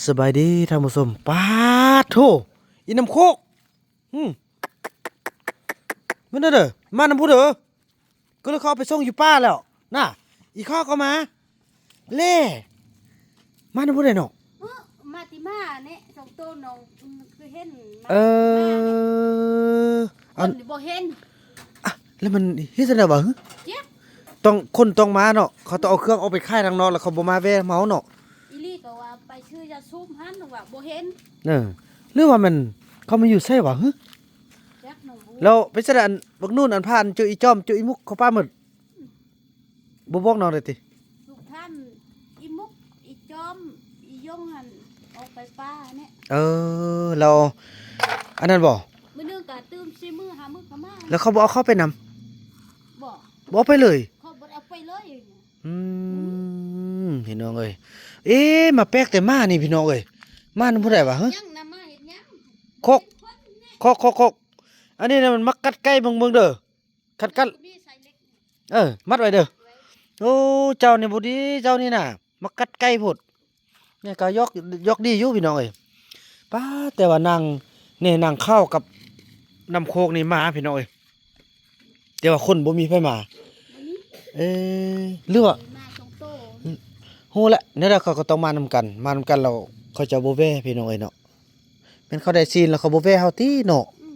ສະບາຍດີທ່ານຜູ້ຊົມ. ປາດໂທ້ ອີນ້ຳໂຄກ ຫຶ ມັນເດີ ມານຳຜູ້ເດີ ກໍເລີຍເຂົາເອົາໄປສົ່ງຢູ່ປ່າແລ້ວນະ. ອີຂ້າກໍມາແລະ ມານຳຜູ້ໃດນ້ອງ? ເອີ ມາຕິມາແນະ ສອງໂຕນ້ອງ ອືມ ຄືເຫັນມາ ເອີ ອັນ ຄົນນີ້ບໍ່ເຫັນ ອະ ແລ້ວມັນເຮັດຈັ່ງໃດວະຫຶ? ຈັກ ຕ້ອງ ຄົນຕ້ອງມາເນາະ ເຂົາຕ້ອງເອົາເຄື່ອງອອກໄປຂາຍທາງນອກ ແລ້ວເຂົາບໍ່ມາແວ່ນຳເຮົາເນາະ. ອີ່ຫຼີກໍວ່າໄປຊື້ຢາສູບຫັ້ນວ່າບໍ່ເຫັນ ເອີ ຫຼືວ່າແມ່ນເຂົາມາຢູ່ໃສວະຫຶ? ຈັກນ້ອງ ແລ້ວໄປໃສລະ ອັນບັກນູນ ອັນພານຈຸອີຈອມ ຈຸອີມຸກ ເຂົາປາໝົດ ບໍ່ບອກນ້ອງໄດ້ຕິ? ລູກທ່ານ ອີ່ມຸກ ອີ່ຈອມ ອີ່ຢົງຫັ້ນ ອອກໄປປ່າແນະ. ເອີ ແລ້ວອັນນັ້ນບໍ່? ມື້ໜຶ່ງກະຕື່ມສີ່ມື້ຫ້າມື້ກໍມາ. ແລ້ວເຂົາບໍ່ເອົາເຂົ້າໄປນຳ? ບໍ່ ບໍ່ເອົາໄປເລີຍ? ເຂົາບໍ່ໄດ້ເອົາໄປເລີຍ. ອືມ ອືມ ພີ່ນ້ອງເອີຍ ເອ ມາແປກແຕ່ໝານີ້ ພີ່ນ້ອງເອີຍ. ໝານຳຜູ້ໃດວະຫຶ? ຍັງນະ ມາເຮັດຫຍັງ? ຄົກ ຄົກ ຄົກ ຄົກ ອັນນີ້ນະ ມັນມາກັດໄກ່ເບິ່ງ ເບິ່ງເດີ. ຄັນກັດ ເອີ ມັດໄວ້ເດີ. ໂອ້ ເຈົ້ານີ້ບໍ່ດີ ເຈົ້ານີ້ນະ ມາກັດໄກ່ໂພດ. ແມ່ກໍຢອກ ຢອກດີຢູ່ພີ່ນ້ອງເອີຍ. ປ້າ ແຕ່ວ່ານາງແນ່ ນາງຂາວກັບນ້ຳໂຄກນີ້ມາພີ່ນ້ອງເອີຍ ແຕ່ວ່າຄົນບໍ່ມີໃຜມາ. ບໍ່ມີ ເອີ ຫຼືວ່າ ມາສອງໂຕ ຮູ້ແລ້ວ ແນວໃດເຂົາກໍຕ້ອງມານຳກັນ ມານຳກັນແລ້ວເຂົາເຈົ້າບໍ່ແວ່ພີ່ນ້ອງເອີຍເນາະ. ແມ່ນເຂົາໄດ້ຊີ້ນແລ້ວເຂົາບໍ່ແວ່ເຮົາຕິເນາະ. ອືມ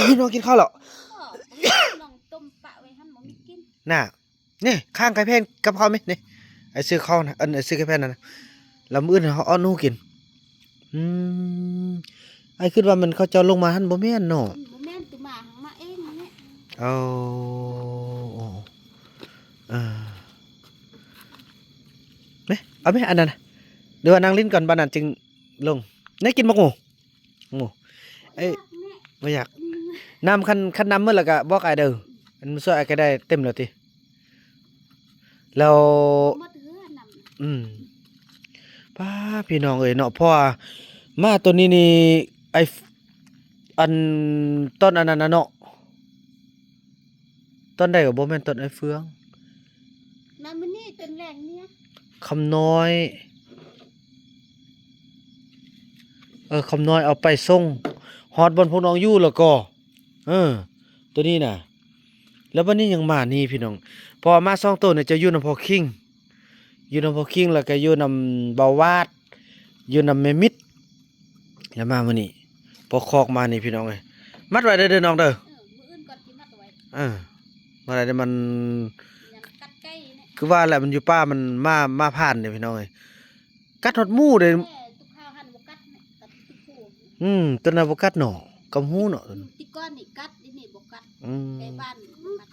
ພີ່ນ້ອງກິນເຂົ້າແລ້ວ? ນ້ອງຕົ້ມປະໄວ້ຫັ້ນບໍ່ມີກິນ ນະ. ນີ້ ຂ້າງໄກ່ແຜ່ນກັບເຂົາແມະນີ້ ອ້າຍຊື້ເຂົ້ານະ ອັນ ອ້າຍຊື້ໄກ່ແຜ່ນນັ້ນນະ ແລ້ວມື້ອື່ນເຮົາເອົາໜູກິນ. ອືມ ອ້າຍຄິດວ່າແມ່ນເຂົາເຈົ້າລົງມາຫັ້ນ ບໍ່ແມ່ນເນາະ. ອືມ ບໍ່ແມ່ນ ຕົວມາຫັ້ນມາເອງນີ້. ເອົາ ເອີ ເມະ ເອົາແມະ ອັນນັ້ນນະ ຫຼືວ່ານັ່ງຫຼິ້ນກ່ອນ ບາດນັ້ນຈຶ່ງລົງ. ແນະ ກິນໝາກໂມ ໂອ້ ເອີຍ ບໍ່ຢາກ ບໍ່ຢາກ ອືມ ນ້ຳ ຄັນ ຄັນນ້ຳໝົດແລ້ວກໍບອກອ້າຍເດີ ອັນມາຊ່ວຍອ້າຍກໍໄດ້ເຕັມແລ້ວຕິ ແລ້ວ ໝົດເຮືອນ້ຳ ອືມ ປ້າ ພີ່ນ້ອງເອີຍເນາະ ເພາະວ່າໝາໂຕນີ້ນີ້ ໄອ້ ອັນ ຕອນອັນນັ້ນນະເນາະ ຕອນໃດກໍບໍ່ແມ່ນຕອນອ້າຍເຟືອງ ມາມື້ນີ້ຕອນແລງເນຍ ຄຳນ້ອຍ ເອີ ຄຳນ້ອຍເອົາໄປສົ່ງຮອດບ່ອນພວກນ້ອງຢູ່ແລ້ວກໍ ເອີ ໂຕນີ້ນະ ແລ້ວບັດນີ້ຍັງມານີ້ພີ່ນ້ອງ ເພາະວ່າໝາສອງໂຕນີ້ຈະຢູ່ນຳພໍ່ຄິງ ຢູ່ນຳພໍ່ຄິງ ແລ້ວກໍຢູ່ນຳບ່າວວາດ ຢູ່ນຳແມ່ມິດ ແລ້ວມາມື້ນີ້ ພໍຄອກມານີ້ພີ່ນ້ອງເອີຍ ມັດໄວ້ເດີ ເດີນ້ອງເດີ ເອີ ມື້ອື່ນກ່ອນຊິມັດໄວ້ ເອີ ມັດໄວ້ເດີ ມັນ ມັນກັດໄກ່ນີ້ ຄືວ່າແຫຼະ ມັນຢູ່ປ່າ ມັນມາ ມາຜ່ານເດ້ພີ່ນ້ອງເອີຍ ກັດຮອດໝູເດ້ ແຕ່ຕຸກຂາວຫັ້ນບໍ່ກັດນະ ກັດຕຸກໂພ ອືມ ຕົວນັ້ນບໍ່ກັດເນາະ ກຳຮູ້ເນາະ ອືມ ແຕ່ກ່ອນນີ້ກັດ ດຽວນີ້ບໍ່ກັດ ອືມ ແຕ່ບ້ານບໍ່ກັດ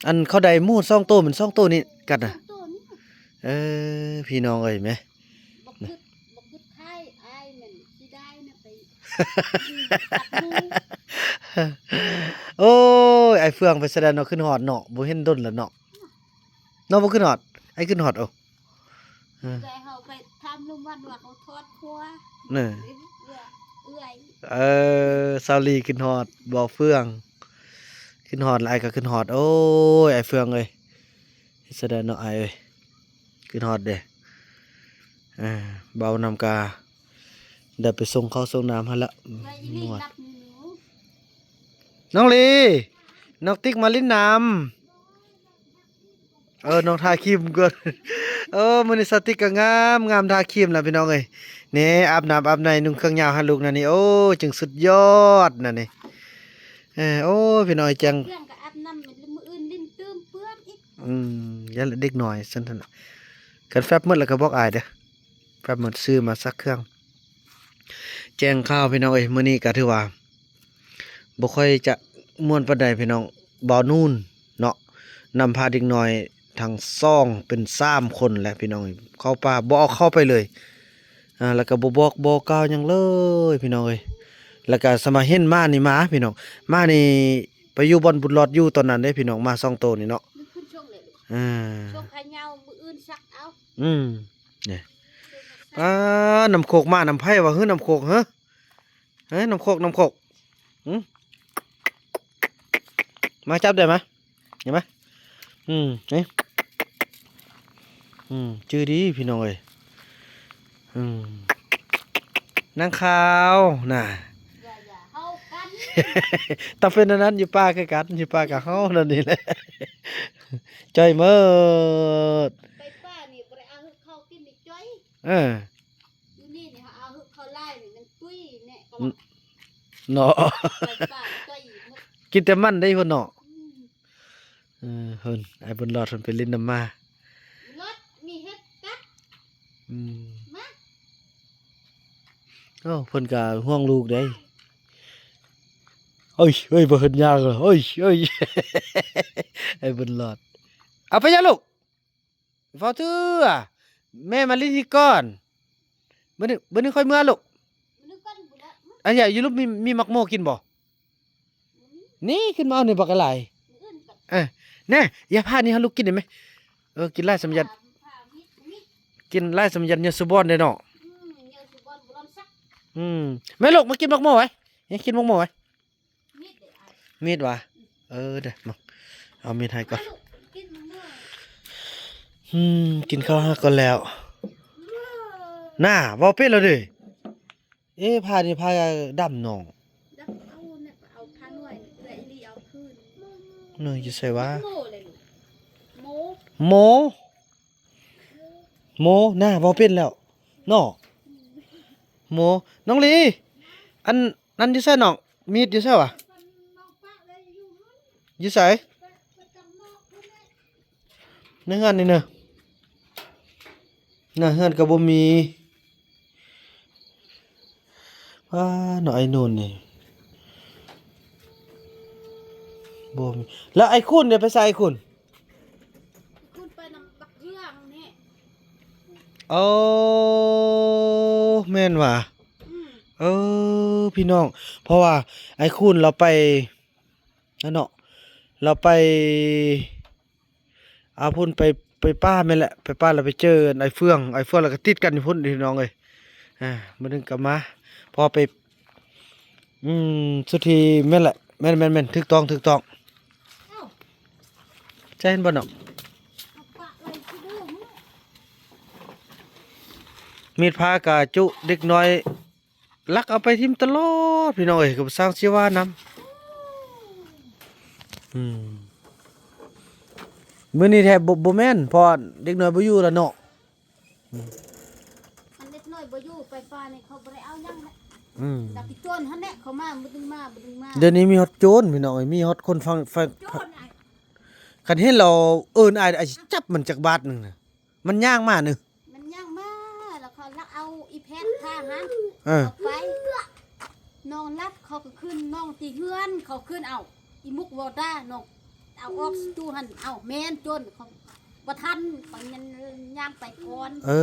ອັນເຂົາໄດ້ໝູສອງໂຕ ມັນສອງໂຕນີ້ກັດນະ ສອງໂຕນີ້ ເອີ ພີ່ນ້ອງເອີຍແມະ ບໍ່ຄິດ ບໍ່ຄິດຂາຍ ອ້າຍແມ່ນຊິໄດ້ນະໄປ ໂອ້ຍ ອ້າຍເຟືອງໄປສະແດງເນາະ ຂຶ້ນຮອດເນາະ ບໍ່ເຫັນດົນແລ້ວເນາະ ເນາະ ບໍ່ຂຶ້ນຮອດ ອ້າຍຂຶ້ນຮອດ ໂອ້ ເອີ ແຕ່ເຮົາໄປຖາມລຸງວັນວ່າເຂົາທອດຄົວ ເອີ ເອື້ອຍ ເອີ ສາວລີຂຶ້ນຮອດ ບໍ່ເຟືອງ ຂຶ້ນຮອດ ອ້າຍກໍຂຶ້ນຮອດ ໂອ້ຍ ອ້າຍເຟືອງເອີຍ ເຮັດຈັ່ງໃດເນາະອ້າຍເອີຍ ຂຶ້ນຮອດເດ້ ເອີ ເບົານຳກາ ໄດ້ໄປສົ່ງເຂົ້າສົ່ງນ້ຳຫັ້ນລະ ໄວ້ອີ່ຫຼີ ນັບມື້ ນ້ອງລີ ນ້ອງຕິກມາຫຼິ້ນນຳ ເອີ ນ້ອງທາຄຣີມກ່ອນ ເອີ ມື້ນີ້ສາວຕິກກໍງາມ ງາມທາຄຣີມລະພີ່ນ້ອງເອີຍ ນີ້ອາບນ້ຳອາບໃນ ນຸ່ງເຄື່ອງຍາວໃຫ້ລູກນັ້ນນີ້ ໂອ້ ຈຶ່ງສຸດຍອດນັ້ນນີ້ ເອີ ໂອ້ ພີ່ນ້ອງເອີຍ ຈັ່ງ ເຄື່ອງກໍອາບນ້ຳ ມື້ອື່ນຫຼິ້ນຕື່ມເປື້ອນອີກ ອືມ ຢ້ານເດັກນ້ອຍຊັ້ນນັ້ນ ຄັນແຟັບໝົດແລ້ວກໍບອກອ້າຍເດີ ແຟັບໝົດຊື້ມາຊັກເຄື່ອງ ແຈ້ງຂ່າວພີ່ນ້ອງເອີຍ ມື້ນີ້ກໍຖືວ່າບໍ່ຄ່ອຍຈະມ່ວນປານໃດພີ່ນ້ອງ ບ່າວນູນເນາະ ນຳພາເດັກນ້ອຍທັງສອງເປັນສາມຄົນແຫຼະພີ່ນ້ອງ ເຂົ້າປ່າ ບໍ່ເອົາເຂົ້າໄປເລີຍ ອ່າ ແລ້ວກໍບໍ່ບອກບໍ່ກ່າວຫຍັງເລີຍພີ່ນ້ອງເອີຍ ແລ້ວກໍສະມາເຫັນໝານີ້ມາພີ່ນ້ອງ ໝານີ້ໄປຢູ່ບ່ອນບຸນຫຼອດຢູ່ຕອນນັ້ນເດ້ພີ່ນ້ອງ ໝາສອງໂຕນີ້ເນາະ ມັນຂຶ້ນຊ່ວງເລີຍ ອ່າ ຊ່ວງຂາຍາວ ມື້ອື່ນຊັກເອົາ ອືມ ນີ້ ອ່າ ນ້ຳໂຄກ ໝານ້ຳໃຜວະ ຫື ນ້ຳໂຄກ ຫື ເອີ ນ້ຳໂຄກ ນ້ຳໂຄກ ຫື ມາຈັບໄດ້ມະ ເຫັນມະ ອືມ ນີ້ ອືມ ຈື່ດີພີ່ນ້ອງເອີຍ ອືມ ນາງຂາວນະ ຢ່າ ຢ່າເຮົາກັນ ຕ້ອງເປັນອັນນັ້ນ ຢູ່ປ່າຄືກັນ ຢູ່ປ່າກໍເຮົານັ້ນນີ້ແຫຼະ ຈ່ອຍເໝິດ ໄປປ່ານີ້ບໍ່ໄດ້ເອົາເຂົ້າກິນນີ້ຈ່ອຍ ເອີ ຢູ່ນີ້ນີ້ເຮົາເອົາເຂົ້າຫຼາຍນີ້ມັນຕຸ້ຍແນ່ກໍລະ ເນາະ ໄປປ່າຈ່ອຍໝົດ ກິນແຕ່ມັນໄດ້ພຸ້ນເນາະ ອືມ ເອີ ເພິ່ນ ອ້າຍບຸນຫຼອດເພິ່ນໄປຫຼິ້ນນຳໝາ ຫຼອດມີເຫັດກັດ ອືມ ມາ ເອົ້າ ເພິ່ນກໍຫ່ວງລູກເດ້ ໂອ້ຍ ໂອ້ຍ ບໍ່ເຫັນຍາກເລີຍ ໂອ້ຍ ໂອ້ຍ ອ້າຍບຸນຫຼອດ ເອົາໄປຍັງລູກ? ເຝົ້າເທື່ອ ແມ່ມາຫຼິ້ນທີ່ກ່ອນ ມື້ນີ້ ມື້ນີ້ຄ່ອຍເມືອລູກ ມື້ນີ້ກ່ອນບໍ່ໄດ້ ອັນຍາຢູ່ລຸ່ມມີ ມີໝາກໂມກິນບໍ່? ນີ້ຂຶ້ນມາເອົານີ້ບັກຫຼາຍ ມື້ອື່ນກ່ອນ ເອີ ແນ່ ຢາພານີ້ໃຫ້ລູກກິນໄດ້ໄໝ? ເອີ ກິນຫຼາຍສຳຍັດ ພາ ພາມີ ມີ ກິນຫຼາຍສຳຍັດຍາສູບອນເດ້ເນາະ ອືມ ຍາສູບອນບໍ່ລອນສັກ ອືມ ແມ່ລູກມາກິນໝາກໂມໄວ້ ຢາກກິນໝາກໂມໄວ້ ມີດເດ້ອ້າຍ ມີດຫວາ? ເອີ ເດີ ມາ ເອົາມີດໃຫ້ກ່ອນ ກິນໝາກໂມ ອືມ ກິນເຂົ້າຫາກ່ອນແລ້ວ ໜ້າ ເວົ້າເປັນແລ້ວເດ້ ເອ ຜ້ານີ້ຜ້າດຳນ້ອງ ດຳ ເອົາ ເອົາຜ້ານ້ອຍ ເອື້ອຍອີ່ຫຼີເອົາຄືນ ເນາະ ຢູ່ໃສຫວາ? ໂມເລີຍລູກ ໂມ ໂມ ໂມ ໜ້າ ເວົ້າເປັນແລ້ວເນາະ ໂມ ນ້ອງລີ ອັນ ນັ້ນຢູ່ໃສນ້ອງ? ມີດຢູ່ໃສຫວາ? ຢູ່ໃສ? ໃນເຮືອນນີ້ເນາະ ໃນເຮືອນກໍບໍ່ມີ ວ້າ ເນາະ ໄອ້ນູນນີ້ ບໍ່ມີ ແລ້ວໄອ້ຄຸນເດ ໄປໃສໄອ້ຄຸນ? ໄອ້ຄຸນໄປນຳບັກເຫຍື່ອຫັ້ນແຫຼະ ໂອ້ ແມ່ນຫວາ? ອືມ ເອີ ພີ່ນ້ອງ ເພາະວ່າໄອ້ຄູນລາວໄປ ນັ້ນເນາະ ລາວໄປ ອາ ພຸ້ນໄປ ໄປປ່າແມ່ນແຫຼະ ໄປປ່າແລ້ວໄປເຈີໄອ້ເຟືອງ ໄອ້ເຟືອງແລ້ວກໍຕິດກັນຢູ່ພຸ້ນພີ່ນ້ອງເອີຍ ອາ ມື້ໜຶ່ງກໍມາ ພໍໄປ ອືມ ສຸທີ ແມ່ນແຫຼະ ແມ່ນໆໆ ຖືກຕ້ອງ ຖືກຕ້ອງ ເຈົ້າເຫັນບໍ່ນ້ອງ? ມີດພ້າກະຈຸເດັກນ້ອຍ ລັກເອົາໄປຖິ້ມຕະຫຼອດພີ່ນ້ອງເອີຍ ກໍບໍ່ຊ່າງຊິວ່ານຳ ອືມ ມື້ນີ້ແທ້ບໍ່ ບໍ່ແມ່ນ ເພາະວ່າເດັກນ້ອຍບໍ່ຢູ່ແລ້ວເນາະ ອືມ ອັນເດັກນ້ອຍບໍ່ຢູ່ ໄປປ່ານີ້ເຂົາບໍ່ໄດ້ເອົາຫຍັງແຫຼະ ອືມ ດັກອີ່ໂຈນຫັ້ນແຫຼະ ເຂົາມາບໍ່ດຶງມາ ບໍ່ດຶງມາ ດຽວນີ້ມີຮອດໂຈນພີ່ນ້ອງເອີຍ ມີຮອດຄົນຟັງ ຟັງ ໂຈນອ້າຍ ຄັນເຫັນແລ້ວເອີ້ນອ້າຍ ອ້າຍຊິຈັບມັນຈັກບາດໜຶ່ງນະ ມັນຍ່າງມານີ້ ມັນຍ່າງມາ ແລ້ວກໍລັກເອົາອີ່ແຜ່ນຜ້າຫັ້ນ ເອີ ເອົາໄປ ນ້ອງຫຼັບ ເຂົາກໍຂຶ້ນ ນ້ອງທີ່ເຮືອນ ເຂົາຂຶ້ນເອົາ ອີ່ມຸກເວົ້າດ່າ ນ້ອງເອົາອອກສະຕູຫັ້ນ ເອົ້າ ແມ່ນໂຈນ ເຂົາບໍ່ທັນ ເຂົາຍັງຍ່າງໄປກ່ອນ ເອີ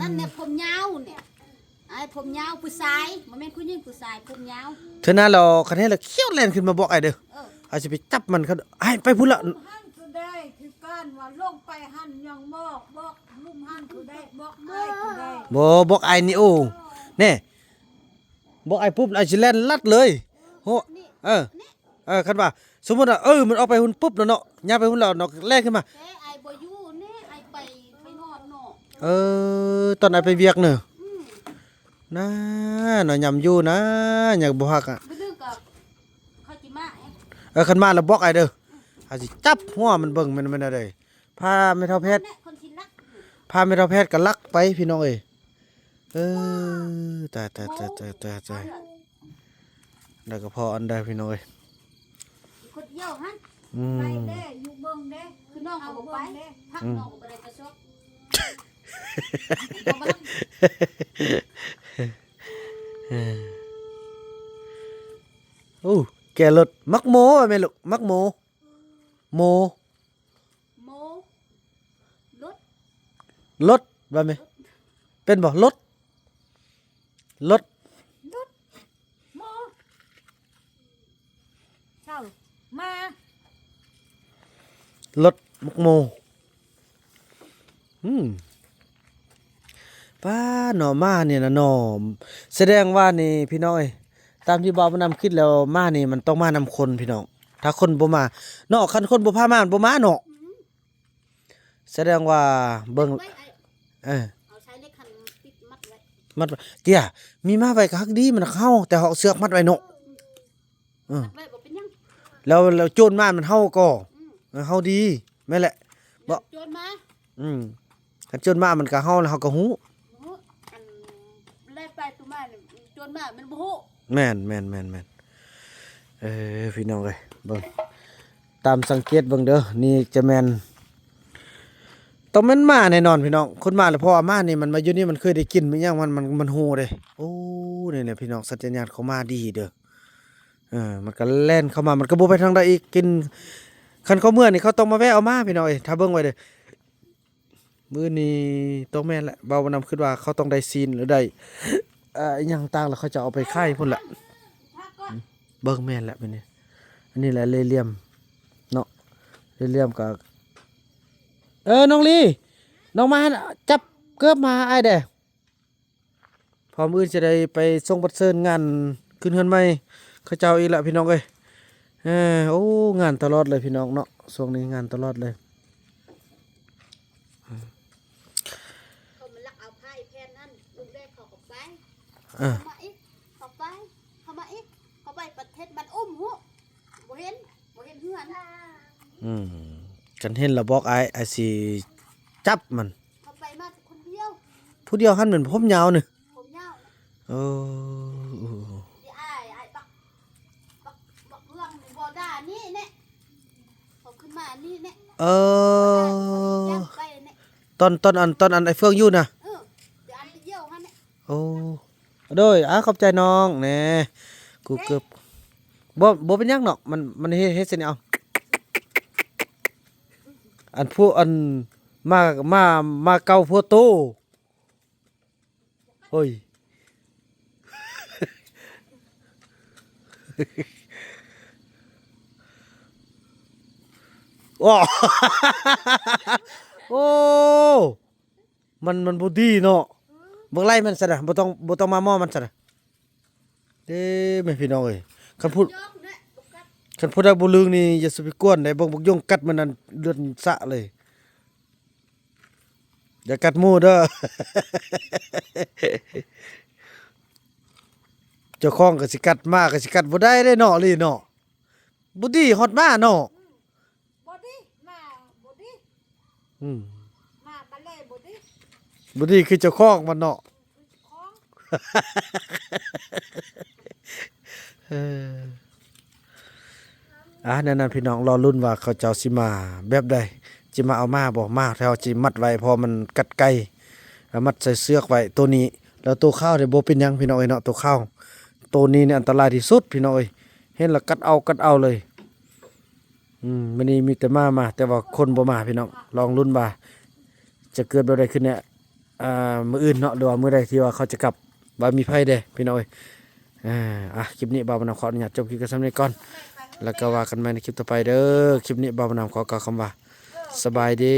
ນັ້ນແຫຼະ ຜົມຍາວແຫຼະ ອ້າຍຜົມຍາວ ຜູ້ຊາຍ ບໍ່ແມ່ນຜູ້ຍິງ ຜູ້ຊາຍ ຜົມຍາວ ເທື່ອໜ້າແລ້ວ ຄັນເຫັນແລ້ວ ຂຽວແລ່ນຂຶ້ນມາບອກອ້າຍເດີ ເອີ ອ້າຍຊິໄປຈັບມັນ ອ້າຍໄປພຸ້ນລະ ຫັ້ນຄືໄດ້ ຄືກັນວ່າລົງໄປຫັ້ນຍັງບອກ ບອກລຸ່ມຫັ້ນຄືໄດ້ ບອກອ້າຍຄືໄດ້ ບໍ່ ບອກອ້າຍນີ້ ໂອ້ ແນ່ ບອກອ້າຍປຸບ ອ້າຍຊິແລ່ນລັດເລີຍ ໂຫ ນີ້ ເອີ ນີ້ ເອີ ຄັນວ່າສົມມຸດວ່າ ເອີ ມັນອອກໄປພຸ້ນປຸບແລ້ວເນາະ ຍ່າງໄປພຸ້ນແລ້ວເນາະ ແລ່ນຂຶ້ນມາ ແຕ່ອ້າຍບໍ່ຢູ່ແນ່ ອ້າຍໄປ ໄປນອນເນາະ ເອີ ຕອນອ້າຍໄປວຽກເນາະ ອືມ ນາ ເນາະ ຍາມຢູ່ນະ ຍັງບໍ່ຮັກອະ ບາດໜຶ່ງກໍເຂົາຊິມາເອງ ເອີ ຄັນມາແລ້ວບອກອ້າຍເດີ ອືມ ອ້າຍຊິຈັບຫົວມັນເບິ່ງ ແມ່ນ ແມ່ນແນວໃດ ພາແມ່ເຖົ້າແພດ ແມ່ນແຫຼະ ຄົນຊິລັກ ພາແມ່ເຖົ້າແພດກໍລັກໄປ ພີ່ນ້ອງເອີຍ ເອີ ຕາຍ ຕາຍ ຕາຍ ຕາຍ ຕາຍ ຕາຍ ແລ້ວກໍພໍອັນໃດພີ່ນ້ອງເອີຍ ຄົນດຽວຫັ້ນ ອືມ ໄປເດ້ ຢູ່ເບິ່ງເດ້ ຄືນ້ອງກໍບໍ່ໄປ ພັກ ອືມ ນ້ອງກໍບໍ່ໄດ້ປະສົບ ໂອ້ ແກ່ລົດ ໝາກໂມແມ່ນລູກ ໝາກໂມ ໂມ ໂມ ລົດ ລົດ ວ່າແມ່ນ ເປັນບໍ່ ລົດ ລົດ ລົດ ໂມ ເຊົາ ມາ ລົດ ໝາກໂມ ອືມ ປ້າ ເນາະ ໝານີ້ນະເນາະ ສະແດງວ່ານີ້ພີ່ນ້ອງເອີຍ ຕາມທີ່ບ່າວບຸນນຳຄິດແລ້ວ ໝານີ້ມັນຕ້ອງມານຳຄົນພີ່ນ້ອງ ຖ້າຄົນບໍ່ມາເນາະ ຄັນຄົນບໍ່ພາມາ ມັນບໍ່ມາເນາະ ອືມ ສະແດງວ່າເບິ່ງ ໄວ້ໄອ້ ເອີ ເອົາສາຍເຫຼັກຫັ້ນຕິດມັດ ມັດໄວ້ ເກຍ ມີໝາໄວ້ກໍຮັກດີ ມັນຮັກເຮົາ ແຕ່ເຮົາເອົາເຊືອກມັດໄວ້ເນາະ. ເອີ ມັດໄວ້ບໍ່ເປັນຫຍັງ ແລ້ວ ແລ້ວໂຈນມາມັນເຮົາກໍ ອືມ ເອີ ເຮົາດີ ແມ່ນແຫຼະ ບໍ່ ໂຈນມາ ອືມ ຄັນໂຈນມາມັນກໍເຮົາ ແລ້ວເຮົາກໍຮູ້ ຮູ້ ອັນແລ່ນໄປຕົວມານີ້ ໂຈນມາມັນບໍ່ຮູ້ ແມ່ນ ແມ່ນ ແມ່ນ ແມ່ນ ເອີ ພີ່ນ້ອງເອີຍ ເບິ່ງ ຕາມສັງເກດເບິ່ງເດີ ນີ້ຈະແມ່ນ ຕ້ອງແມ່ນໝາແນ່ນອນພີ່ນ້ອງ ຄົນມາແລ້ວ ເພາະວ່າໝານີ້ມັນມາຢູ່ນີ້ ມັນເຄີຍໄດ້ກິ່ນ ແມ່ນຫຍັງ ມັນ ມັນ ມັນຮູ້ເດ້. ໂອ້ ນີ້ແຫຼະພີ່ນ້ອງ ສັນຍານເຂົາມາດີເດີ ເອີ ມັນກໍແລ່ນເຂົ້າມາ ມັນກໍບໍ່ໄປທາງໃດອີກ ກິ່ນ ຄັນເຂົາເມືອນີ້ ເຂົາຕ້ອງມາແວະເອົາໝາພີ່ນ້ອງເອີຍ ຖ້າເບິ່ງໄວ້ເດີ. ມື້ນີ້ຕ້ອງແມ່ນແຫຼະ ເວົ້ານຳ ຄິດວ່າເຂົາຕ້ອງໄດ້ຊີ້ນ ຫຼືໄດ້ ເອີ ອີ່ຫຍັງຕ່າງ ແລ້ວເຂົາຈະເອົາໄປຂາຍພຸ້ນແຫຼະ. ເບິ່ງແມ່ນແຫຼະມື້ນີ້ ອັນນີ້ແຫຼະເລ່ຫຼ່ຽມເນາະ ເລ່ຫຼ່ຽມກໍ ເອີ ນ້ອງລີ ນ້ອງມາຫັ້ນ ຈັບເກີບມາໃຫ້ອ້າຍແດ່. ພ້ອມອື່ນຈະໄດ້ໄປສົ່ງບັດເຊີນງານຂຶ້ນເຮືອນໃໝ່ເຂົາເຈົ້າອີກລະພີ່ນ້ອງເອີຍ. ເອີ ໂອ້ ງານຕະຫຼອດເລີຍພີ່ນ້ອງເນາະ ຊ່ວງນີ້ງານຕະຫຼອດເລີຍ. ເຂົາມາລັກເອົາຜ້າອີແຜ່ນນັ້ນ ລຸງແດກເຂົາກໍໄປ ເອີ ເຂົາມາອີກ ເຂົາໄປ ເຂົາມາອີກ ເຂົາໄປປະເທດບ້ານອຸ້ມພຸ້ນ ບໍ່ເຫັນ ບໍ່ເຫັນເຮືອນ. ອືມ ຄັນເຫັນລະບອກອ້າຍ ອ້າຍຊິຈັບມັນ. ເຂົາໄປມາແຕ່ຄົນດຽວ ຜູ້ດຽວຫັ້ນແມ່ນຜົມຍາວນີ້ ຜົມຍາວ ເອີ ດຽວອ້າຍ ອ້າຍບັກ ບັກ ບັກເຮືອງນີ້ບໍ່ດ່ານີ້ແນ່ ເຂົາຂຶ້ນມານີ້ແນ່ ເອີ ຢ້ານໄປແນ່ ຕອນ ຕອນອັນ ຕອນອັນໄອ້ເຟືອງຢູ່ນະ ເອີ ດຽວອັນດຽວຫັ້ນແນ່ ໂອ້ ໂດຍ ອາ ຂອບໃຈນ້ອງແນ່ ກູເກີບ ບໍ່ ບໍ່ເປັນຫຍັງເນາະ ມັນ ມັນເຮັດ ເຮັດຊັ້ນນີ້ ເອົາ ອັນພວກ ອັນ ໝາ ໝາ ໝາເກົ່າຜົວໂຕ ໂອ້ຍ ໂອ້ ໂອ້ ມັນ ມັນບໍ່ດີເນາະ ອືມ ເບິ່ງໄລ່ມັນຊະນະ ບໍ່ຕ້ອງ ບໍ່ຕ້ອງມາມໍ່ມັນຊະນະ ເດ້ແມ່ພີ່ນ້ອງເອີຍ ຄັນຜູ້ ຄັນຜູ້ໃດບໍ່ລຶງນີ້ ຢ່າສູ່ໄປກວນໄດ໋ ເບິ່ງບັກຍົງກັດມັນນັ້ນ ເລືອດສະເລີຍ ຢ່າກັດໝູ່ເດີ ເຈົ້າຂອງກໍຊິກັດ ໝາກໍຊິກັດບໍ່ໄດ້ເດ້ເນາະ ລີເນາະ ບໍ່ດີຮອດໝາເນາະ. ບໍ່ດີ ໝາບໍ່ດີ ອືມ ໝາປາເລ່ບໍ່ດີ ບໍ່ດີຄືເຈົ້າຂອງມັນເນາະ ຂອງ ເອີ ອ່າ ແນວນັ້ນພີ່ນ້ອງ ລໍລຸ້ນວ່າເຂົາເຈົ້າຊິມາແບບໃດ ຊິມາເອົາໝາບໍ່ ໝາແຖວຊິມັດໄວ້ ເພາະມັນກັດໄກ່ ແລ້ວມັດໃສ່ເຊືອກໄວ້ໂຕນີ້ ແລ້ວໂຕຂາວນີ້ບໍ່ເປັນຫຍັງພີ່ນ້ອງເອີຍເນາະ ໂຕຂາວ ໂຕນີ້ນີ້ອັນຕະລາຍທີ່ສຸດພີ່ນ້ອງເອີຍ ເຫັນແລ້ວກັດເອົາ ກັດເອົາເລີຍ. ອືມ ມື້ນີ້ມີແຕ່ໝາມາ ແຕ່ວ່າຄົນບໍ່ມາພີ່ນ້ອງ ລອງລຸ້ນວ່າຈະເກີດແບບໃດຂຶ້ນແນ່ ອ່າ ມື້ອື່ນເນາະ ຫຼືວ່າມື້ໃດທີ່ວ່າເຂົາຈະກັບ ວ່າມີໃຜແດ່ພີ່ນ້ອງເອີຍ. ອ່າ ອ່ະ ຄລິບນີ້ບ່າວບຸນນຳຂໍອະນຸຍາດຈົບຄລິບກັນສ່ຳນີ້ກ່ອນ ແລ້ວກໍວ່າກັນໃໝ່ໃນຄລິບຕໍ່ໄປເດີ. ຄລິບນີ້ບ່າວບຸນນຳຂໍກ່າວຄຳວ່າ ສະບາຍດີ.